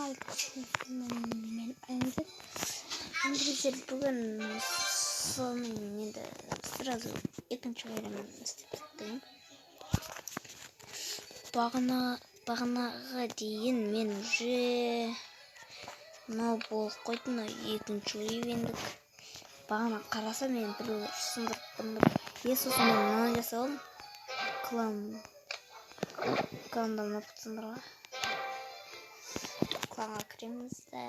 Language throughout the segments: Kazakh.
Ассалаумағалейкум, мен Айнзет. Друзья, бүгін сонымен енді сразу екінші бөлімін істеп тастайын. Бағанаға дейін мен уже мынау болып қойды, мынау екінші уровеньдік. Бағана қарасам, мен біреулер сындырып бұрындып. Сосын мен мынаны жасап алдым. Клан. Кланда мына пацандарға. Кланға кіреміз да.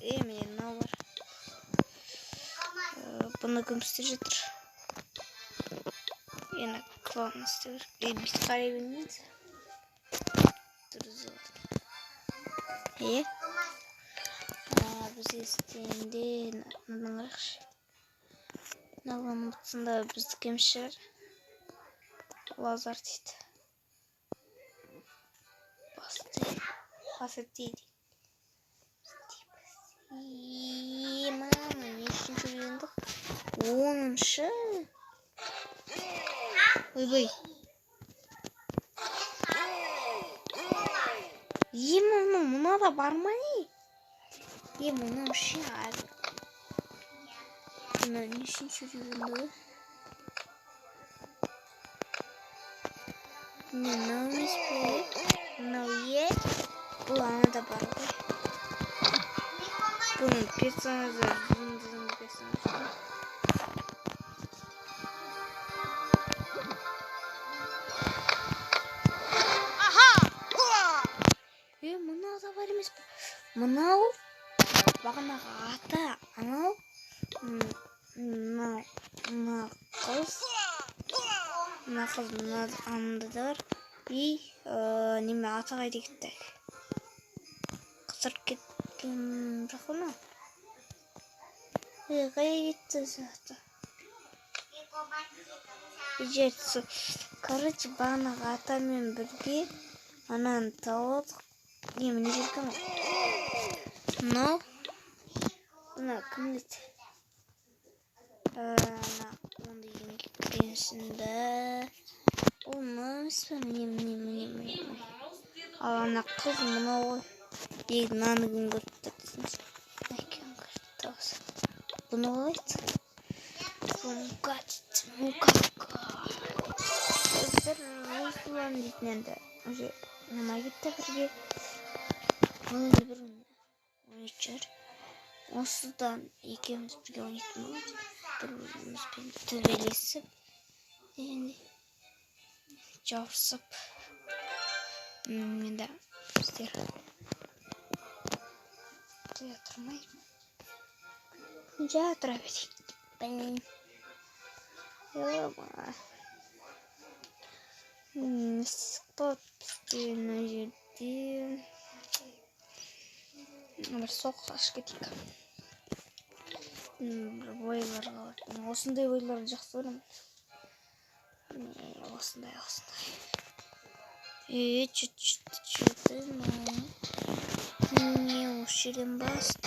Міне мынау бар. Бұны кім істеп жатыр? Енді клан істеп жүр. Бүйтіп қарай бермейміз. Дұрыс. Бізге істегенде мынадан қарайықшы. Мынаның бұтысында біздікі емес шығар. Лазар дейді. Басты. Басы дейді. Мама, нешінші үйрендік? 10-шы. Ойбай. Мама, мына да бар ма не? Мынау ше, мына нешінші үйренді? Мынау емес пе? Мынау е? Бұл анада бар ғой. Бұның персонажы жынды персонаж. Мынау да бар емес пе? Мынау бағанағы ата, анау мына қыз. Мына қыз мына ананда да бар. И неме ата қайда кетті? Қысырып кеткен жоқ қой мынау. Қайда кетті өзі ата? Короче, бағанағы атамен бірге ананы тауып алдық. Міне жерге ма? Мынау. Мына кім дейді? Ана оны дегенге кіремісің да. Ол мынау емес пе? Міне, міне, міне, міне. Ал ана қыз мынау ғой. Мынаны кім көріп тұр десеңші. Кім көріп тұр осы? Бұны қалай айтты? Мука дейді. Мука. Біздер Руслан дейтін енді уже нема кетті бірге. Ол енді бір ойнайтын шығар. Осыдан екеуміз бірге ойнайтын боламыз. Бір-бірімізбен төбелесіп, дегендей жабысып. Енді біздер жая тұрмай. Жая тұра берейік. Бізде мына жерде бір соққы ашып кетейік. Бір бойлар қалады. Мен осындай бойларды жақсы көремін. Міне, осындай, осындай. Чуть, чуть, чуть, міне, осы жерден бастым.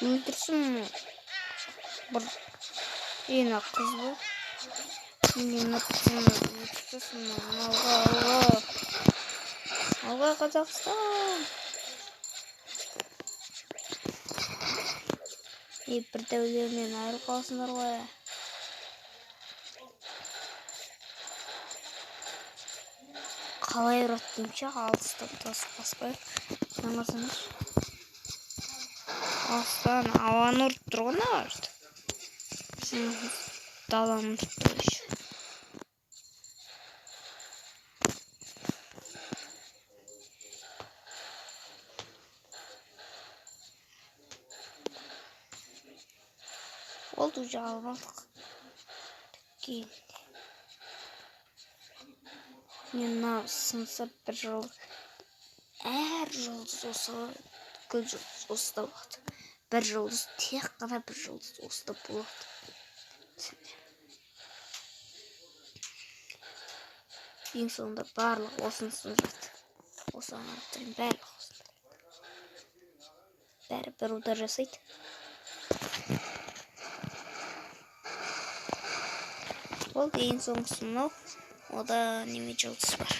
Өлтірсін бір мына қыз ба? Міне мына қызды өлтірсін. Алға, алға. Алға, Қазақстан. Бір дәулерінен айырылып қаласыңдар ғой. Қалай ұрады деймін ше, алыстан тосып баспай. Жаңғырсаңдаршы. Алыстан ауаны ұрып тұр ғой мына. Даланы ұрып тұр еще. Болды, уже алып алдық. Кейін. Мен мына сынса бір жол, әр жұлдыз осы, бүкіл жұлдыз осыда болады. Бір жұлдыз, тек қана бір жұлдыз осыда болады. Ең соңында барлығы осыны сындырады. Осыған қарап тұрайын, барлығы осыны. Бәрі бір удар жасайды. Болды, ең соңғысы мынау. Ода неме жұлдыз бар.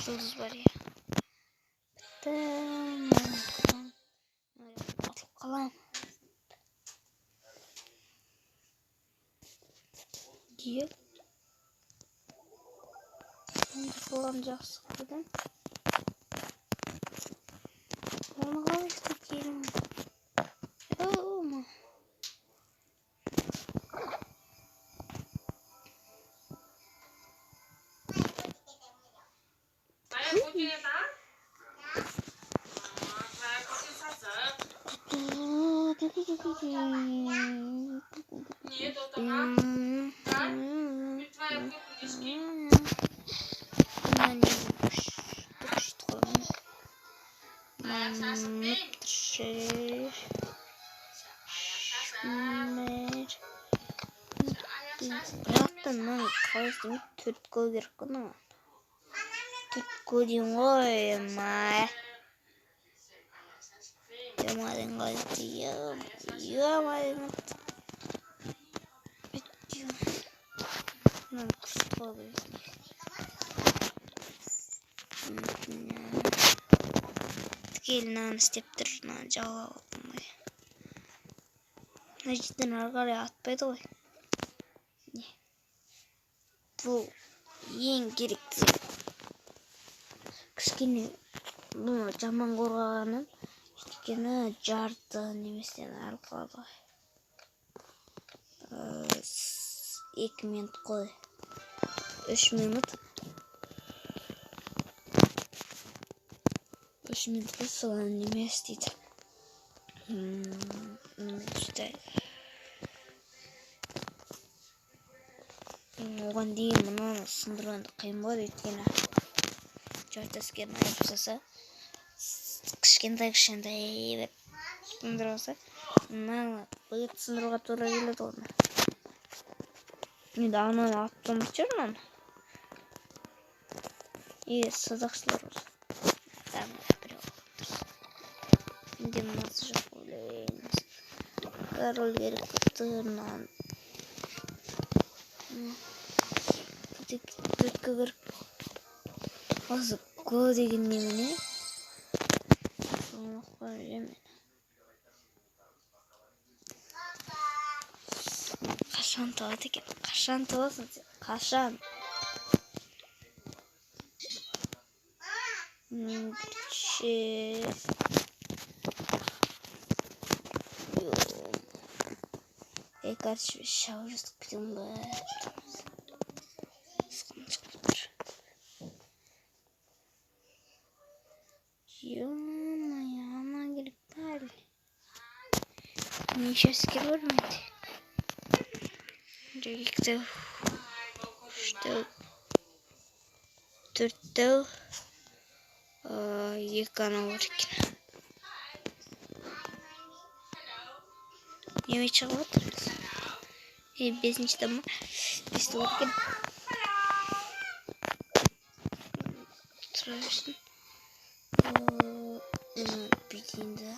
Жұлдыз бар, иә. Бітті. Атылып қаламын. Е. Қылған жақсы көрдім. Оны қалай істетемін? Ома. Бірақ та мынаны қалай істемейді? 4 гол керек қой мынаған. 4 гол деймін ғой, ема. Ема деген қалай істейді? Ема деген. Мынаны күшті қою керек. Түгел мынаны істеп тұр, мынаны жаулап алдым ғой. Мына жерден ары қарай атпайды ғой. Не? Бұл ең керекті. Кішкене бұны жаман қорғағаным, өйткені жарты неместен арылып қалады ғой. 2 минут қой. 3 минут. 3 минут қой, соған неме істейді. Оған дейін мынаны сындыру енді қиын болады, өйткені жарты әскерін айырып тастаса, кішкентай кішкентай бір сындырып алса, мынаны бұйырт сындыруға тура келеді оны. Енді ананы атып тастамайтын шығар мынаны. Егер садақшылар болса. Біреу алып тұрсын. Менде мынасы жоқ, ойлаймын. Король керек болып тұр мынаған. Төртке керек. Осы го деген немене? Соны қойып жіберемін. Қашан туады екен? Қашан туасың сен? Қашан? Короче, шауып жатып кетемін ба? Сқым шығып тұр. Ё-моё, ана керек па әлі? Неше әскер бар менде? Бір, екітеу, үштеу, төрттеу, екі ана бар екен. Неме шығып отыр? Бесінші ма? Бесті бар екен. Тұра берсін. Бүйтейін да.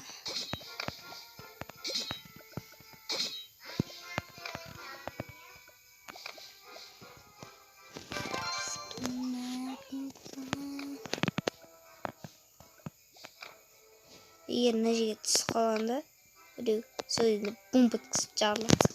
Егер мына жерге түсіп қалғанда, біреу сол жерде бум еткізіп жарылады.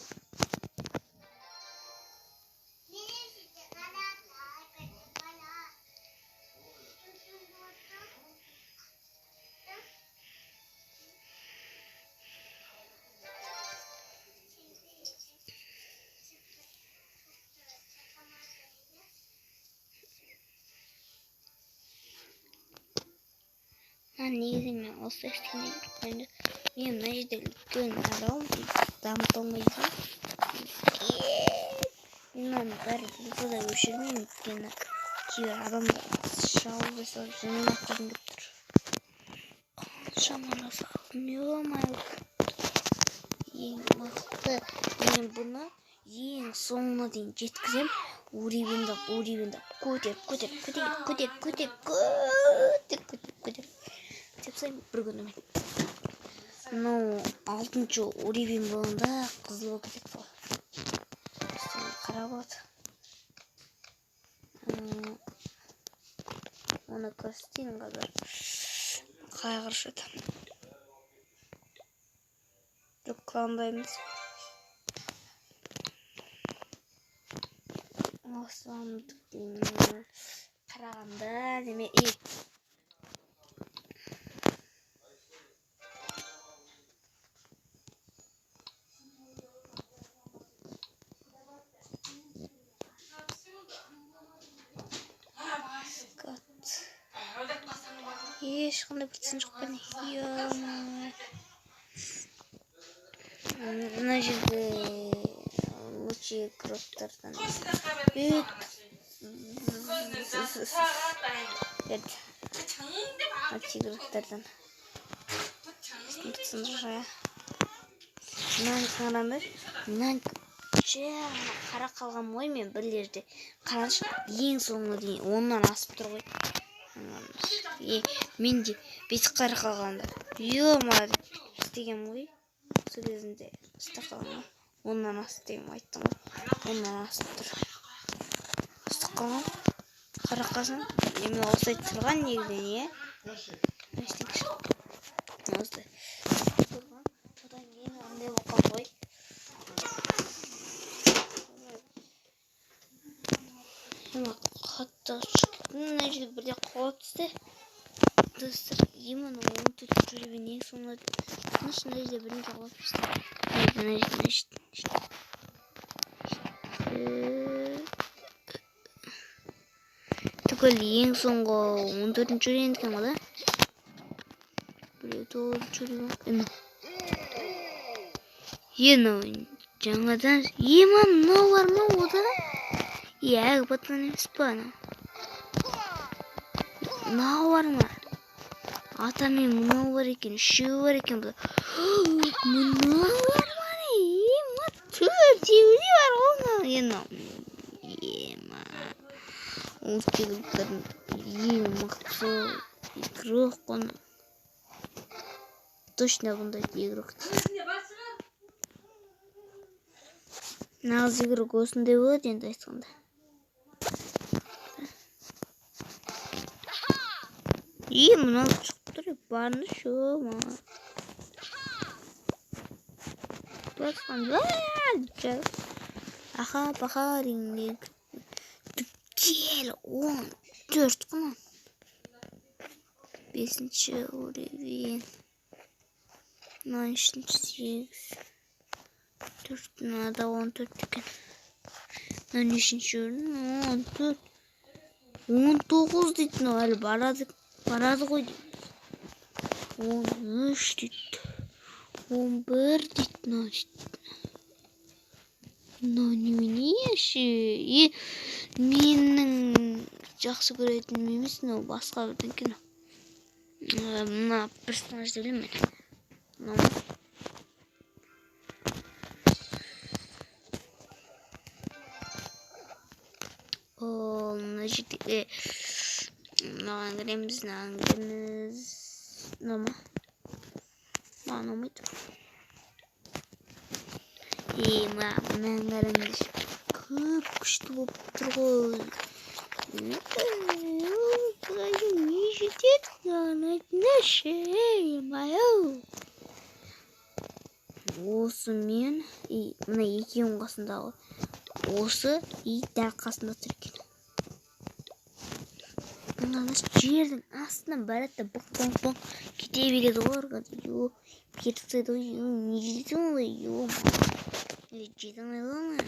Негізі мен осы істемей қойдым. Мен мына жерде үлкен адам дамыта алмай жүрмін. Мынаның бәрі болса да өшірмеймін, өйткені кейбір адамдар шауып жасап жынына көргім келіп тұр. Қаншама жасалдым, ё-моё. Ең мықты. Мен бұны ең соңына дейін жеткіземін. Уровеньді, уровеньді көтеріп, көтеріп, көтеріп, көтеріп, көтеріп, көтеріп, көтеріп, көтеріп деп тастаймын бір күні мен. Мынау 6-шы уровень болғанда қызыл болып кетеді ғой. Қара болады. Оны көрсетейін қазір. Қалай қырышады. Жоқ, кланда емес. Осыны қарағанда неме ешқандай бір түсін жоқ па не? Мына жерде лучший игроктардан лучший игроктардан мынаны қараңдар. Мынаны қара қалған ғой мен бір жерде. Қараңызшы, ең соңына дейін 10-нан асып тұр ғой. Мен де бес қара қалғанда ё-моё деп істегенмін ғой. Сол кезінде ұстап қалған ғой. 10-нан асты деген айттым ғой. 10-нан асып тұр. Ұстап қалған. Қара қалсам, еме осылай тұрған негізінен, иә? Осылай тұрған. Содан кейін андай болып қалды ғой. Ема қатты ұшып кеттім. Мына жерде бірде құлап түсті. Достар, именно 14-ші уровень ең соңында. Мына жерде бірінші құлап түсті. Мына жерде, мына жерде, мына жерде. Түгел ең соңғы 14-ші уровень екен ғой, да? Біреу тоғызыншы уровень. Ено. Жаңадан. Ема, мынау бар ма ода? Иә, пацан емес па анау? Мынау бар ма? Ата мен мынау бар екен, үшеуі бар екен бұда. Мынау бар ма? Ема, төртеуі де бар ғой мынау. Ено. Ема. Лучший игроктардың ең мықты игрок қой. Точно бұндай игрок. Нағыз игрок осындай болады енді айтқанда. И мынау шығып тұр, барыншы маған. Аха, баха дегенде түгел 14 қой. 5-ші уровень. Мына үшінші 8. 4, мынада 14 екен. Мына нешінші уровень? 14. 19 дейді, мынау әлі барады. Барады ғой дейді. 13 дейді. 11 дейді мынау дейді. Мынау немене ше? Менің жақсы көретінім емес, мынау басқа бірдеңке мынау. Мына персонажды білемін мен. Мынау. О, мына жерде мынаған кіреміз, мынаған кіреміз. Мынау ма? Маған ұнамайды. Мынаны қараңызшы. Көп күшті болып тұр ғой. Не жетеді маған айтыңдаршы, ей-май-ау. Осы мен, мына екеуінің қасындағы осы, и дәл қасында тұр екен. Мына жердің астынан барады да бұқ-бұқ-бұқ кете береді ғой ары қарай. Ё, кетіп тастайды ғой. Ё, не жетеді олай? Ё, не жете алмайды ғой ана.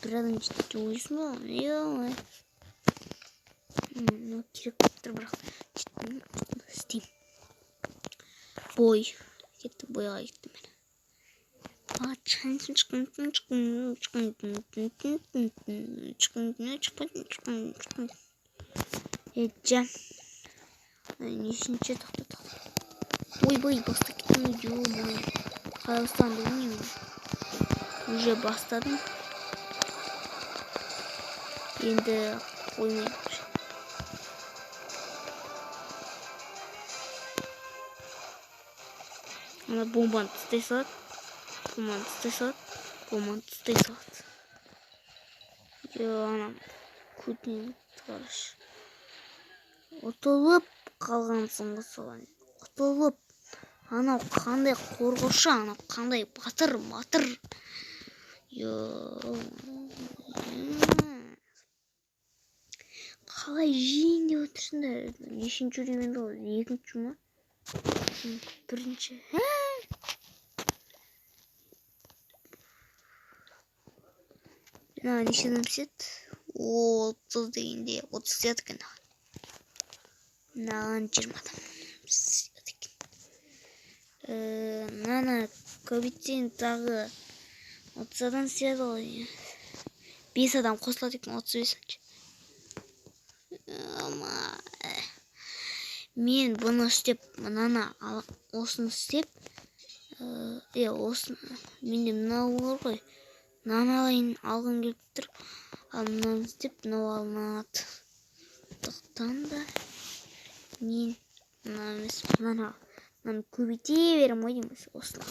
Бір адам жетеді деп ойлайсың ба? Ё-моё. Мынау керек болып тұр, бірақ жетпеймін. Істеймін. Бой. Кеттім, бойға кеттім мен. Нешінші тоқта, тоқта. Ойбай, бастап кеттім, ё-моё. Қалай бастадым білмеймін. Уже бастадым. Енді қоймаймын. Ана бомбаны тастай салады. Бомбаны тастай салады. Бомбаны тастай салады. Ана көтінен қарашы. Ұтылып қалғансың ғой соған. Ұтылып. Анау қандай қорғаушы, анау қандай батыр, батыр. Қалай жейін деп отырсыңдар? Нешінші уровень ол? Екінші ма? Бірінші. Мына неше адам піседі? 30 дегенде 30 сияды екен. Мынаған 20 адам сияды екен. Мынаны көбейтсең тағы 30 адам сияды ғой. 5 адам қосылады екен, 35. Мен бұны істеп, мынаны осыны істеп, осыны, менде мынау бар ғой. Мынаны алайын, алғым келіп тұр. Ал мынаны істеп, мынау алынады. Сондықтан да мен мынаны емес, мынаны көбейте беремін ғой деймін осыны.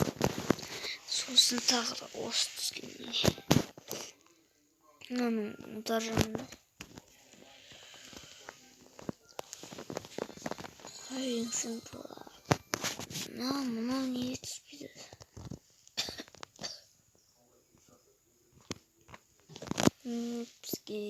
Сосын тағы да осы түскенде. Мынаның ұтар жағында. Мынау неге түспейді? Бізге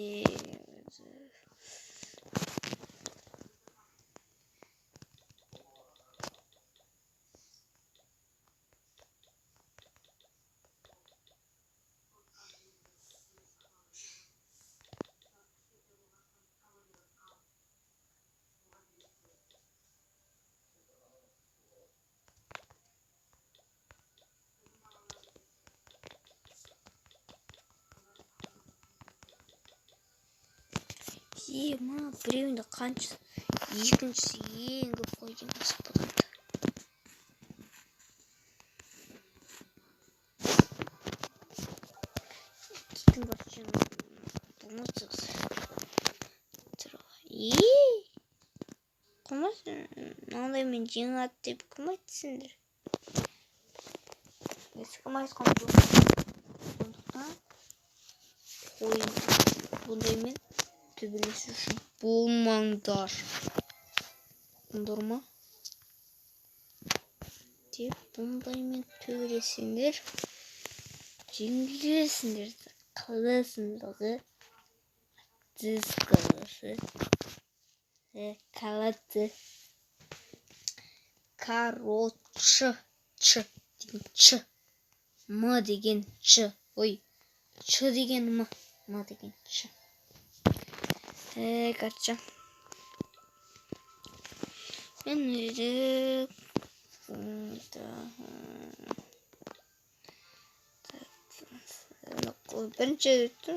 Ема, біреуінде қанша, екіншісі ең көп қой дейміз бұдан да. Киттің вообще болмаса. Қоймасын, мынандаймен жеңеді деп кім айтты сендер? Ешкім айтқан жоқ. Сондықтан қой, бұндаймен төбелесуші болмаңдар. Ұқтыңдар ма? Тек бұндаймен төбелессеңдер, жеңілесіңдер, қаласыңдар. Тіз қаласы. Қалады. Короче, ч деген ч. М деген ч. Ой, ч деген м. М деген ч. Короче. Мен бірінші өтті.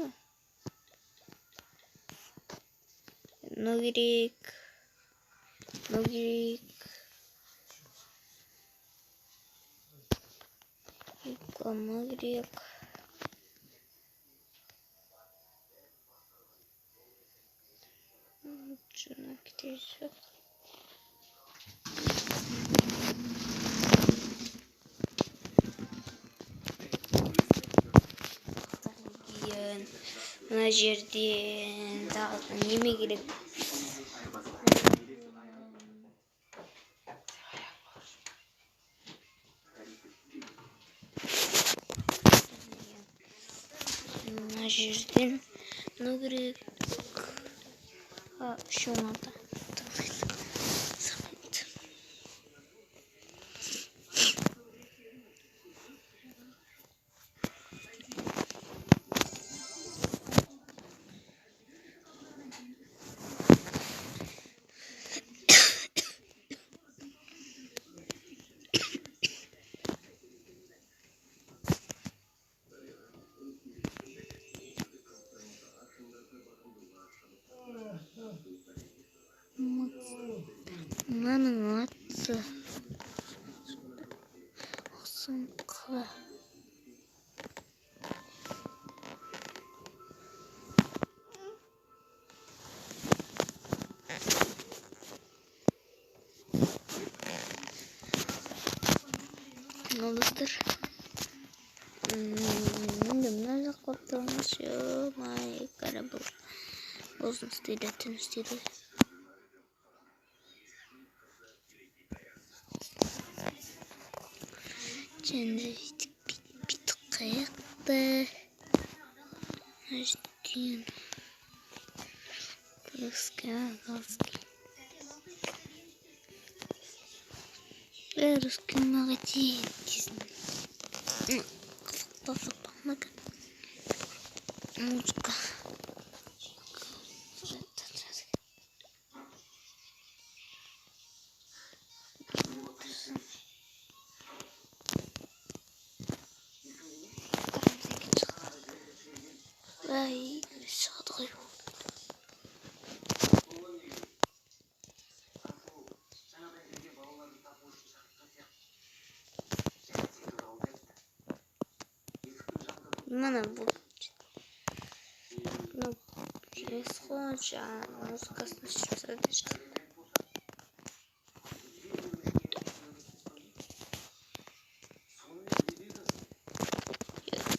Мынау керек. Мынау керек. Мынау керек. Мына жерден тағы да неме керек? Мына жерден мынау керек. Үшеу алды. Мынаның аты қала. Ал достар. Енді мына жаққа барып тұрамыз. Ё-май, қара бұл. Ұзын істейді, түн істейді. Және бүйтіп бүйтіп қаяқты. Мына Русский магазин кезінде. Қызықтасып. Музыка. Ай, шығады ғой. Мына бұл. Ну, қой, жаңағы музыкасын өшіріп тастады.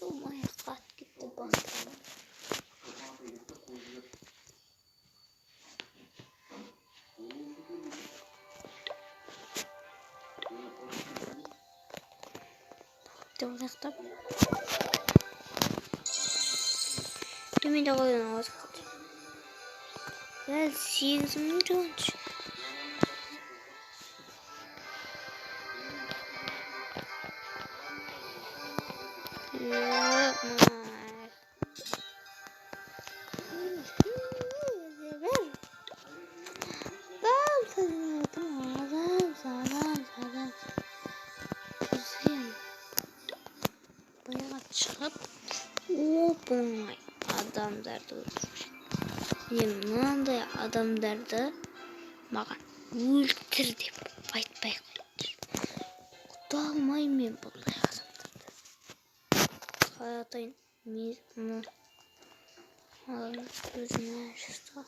Ё-моё, қатып кетті бастым. Деп аяқтап. Төменде қойған ауыз қалды. Дәл 8 минут olmuş. Баяға шығып, оп-оңай адамдарды өлтіріп. Міне, мынандай адамдарды маған өлтір деп айтпай қойыңдар. Құта алмаймын мен бұндай адамдарды. Қалай атайын? Мен мына өзіне жасап.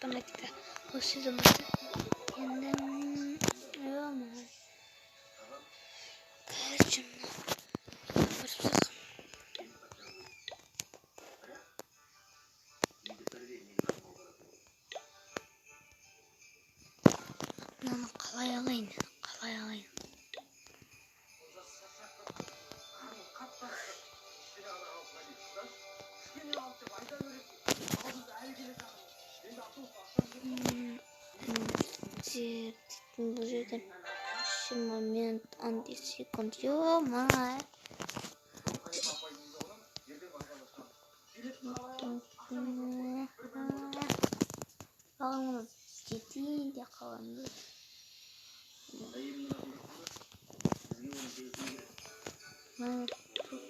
Автоматика осы заманда енді ё-моё. Короче, мына барып. Мынаны қалай алайын? Қалай алайын? Бұл жерден 20 минут 10 секунд. Ё-моё. Бағана жетейін де қаламын. Мына тут.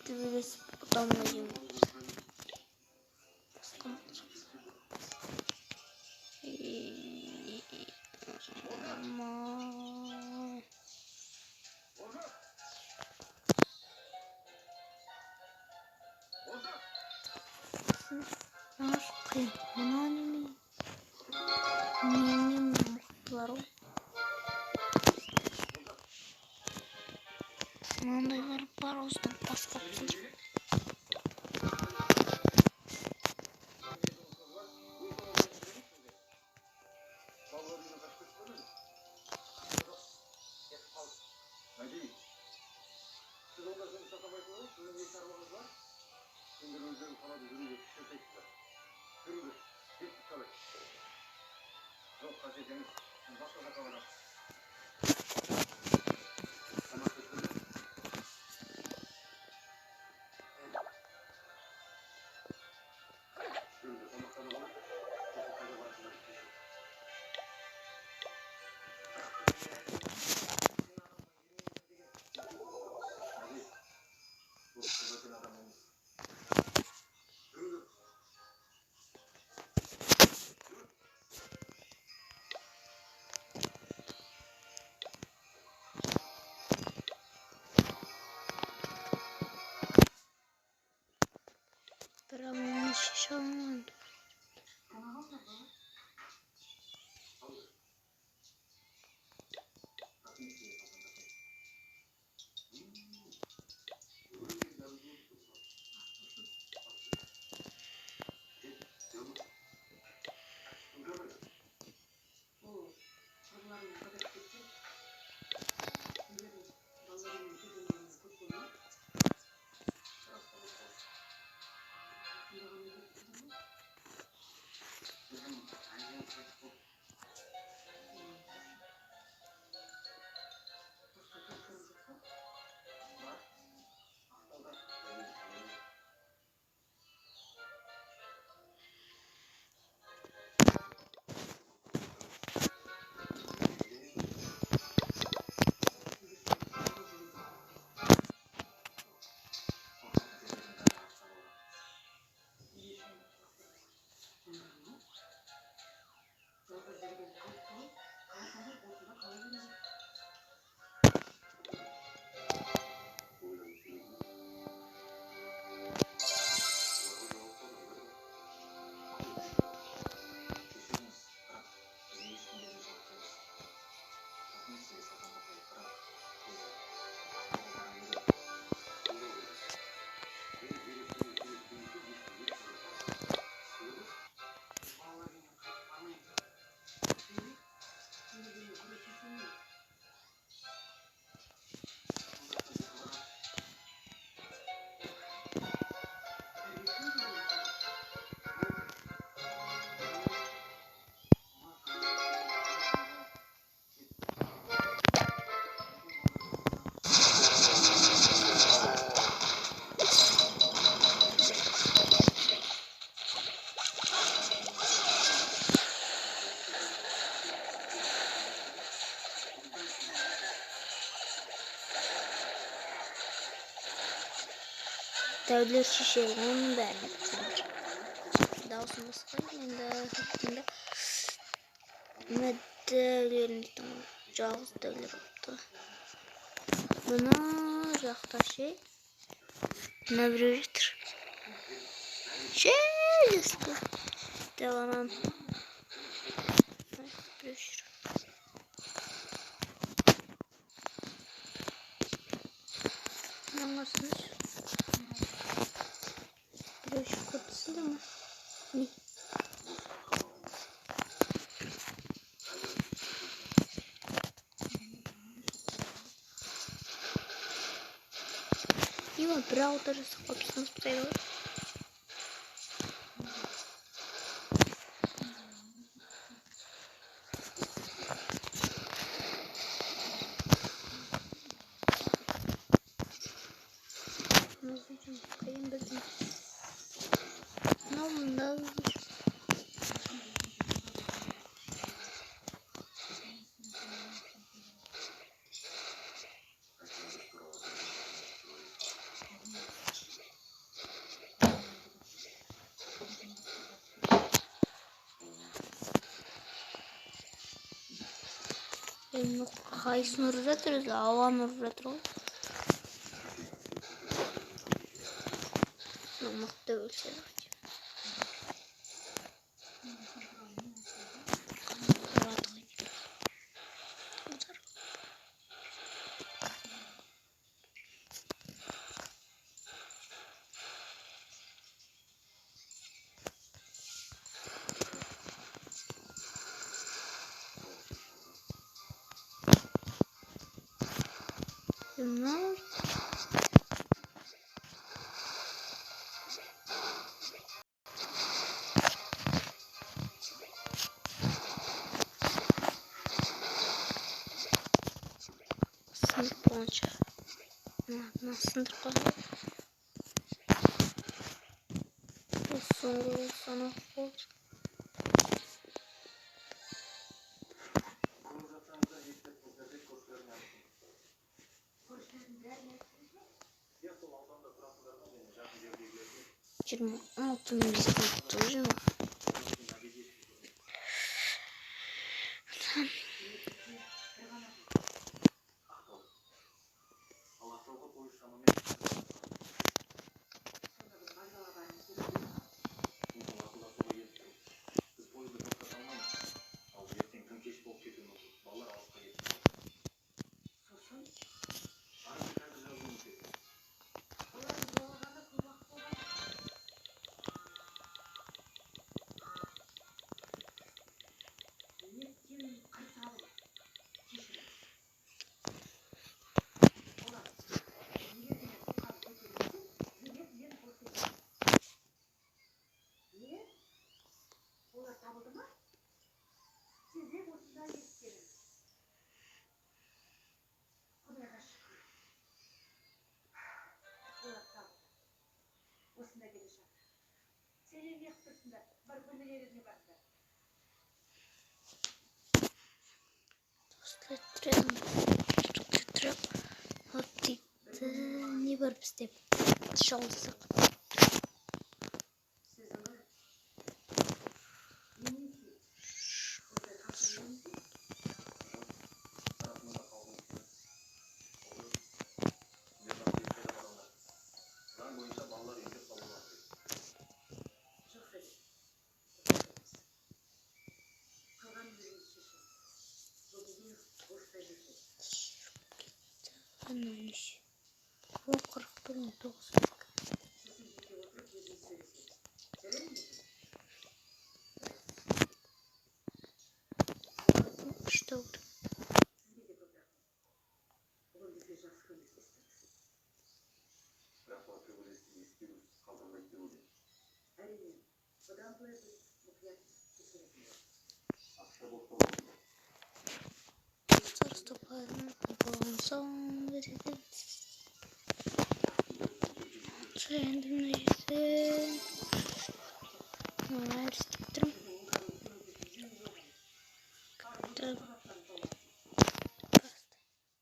Төбелесіп ұта алмай. Басқа Ма. Нағыз қиын. Мынау неме? Не мықтылар ғой. Мынандайлар бар, осыдан тас қылып. Бірақ оны шеше алмадым. Дәулер шешеді оның бәрін білсеңдер. Дауысын басқа енді енді мына дәулерін дейтін жалғыз дәулер болыпты. Мына жақта ше мына біреу жатыр. Ше десті. Дәу анан. Біреу жүр. Мына қарасаңшы. Біреу жүр, көрдіңіздер ме? Не? Има бір ауылда жасап қойыпсыңыз ұстайды ғой. Қайдан білдің? Мынау мында жүр. Мынау қайсысын ұрып жатыр өзі? Ауаны ұрып жатыр ғой. Мынау мықты өлсе ғой. Ұрады ғой. Удар. Мынау сындырып болғанша мына сындырып қойған. Бұл соңғы санақ болды. 26 мың бес жүз. Дейді не бар бізде? Жалғызсақ. О, 41 мың 9. Что? Болған соң енді мына жерде мына істеп тұрмын.